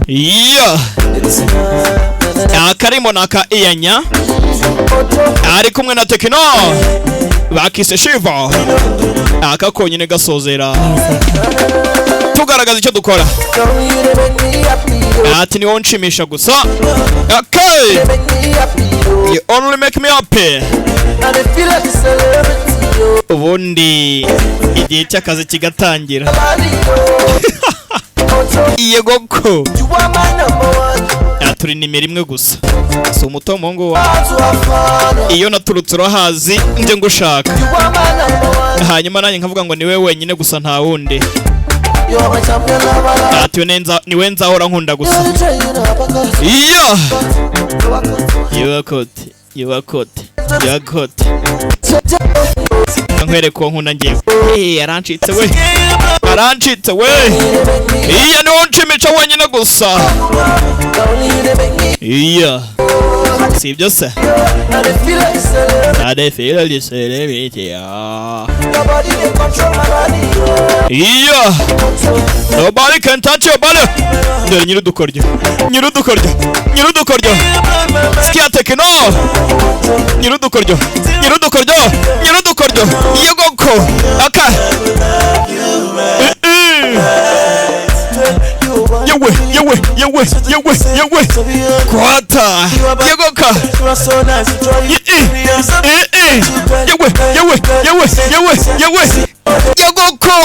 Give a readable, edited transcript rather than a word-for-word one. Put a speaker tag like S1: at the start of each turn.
S1: Iya, akarimo ni aka Iyanya ari kumwe na Tekno, bakise Shiva. Aka konyine gasozera tugaragaza icyo dukora. Ati ni wowe unshimisha gusa. Okay, you only make me happy. Ubundi igihe cy'akazi kigatangira. Yego ko turi nimero imwe gusa, si umuto muhungu wa iyo naturutse urahazi, njye ngushaka, hanyuma nanjye nkavuga ngo niwe wenyine gusa, nta wundi. Ati niwe nzahora nkunda gusa. Iyo you are you are you are nkwereka uwo nkunda ngewe. Eh, arancitse we, arancitse we. Iya, niwo nshimisha wenyine gusa. Iya, si ibyo se? I feel like celebrity. Iya, nobody can touch your body. Dore nyirudukoryo, nyirudukoryo, nyirudukoryo. Sikia Tekno, nyirudukoryo, nyirudukoryo, nyirudukoryo. Yegoko aka. Eh, eh. Yewe, yewe, yewe, yewe, yewe, kwata yegoka. Eh, eh. Yewe, yewe, yewe, yewe, yewe, yegoko.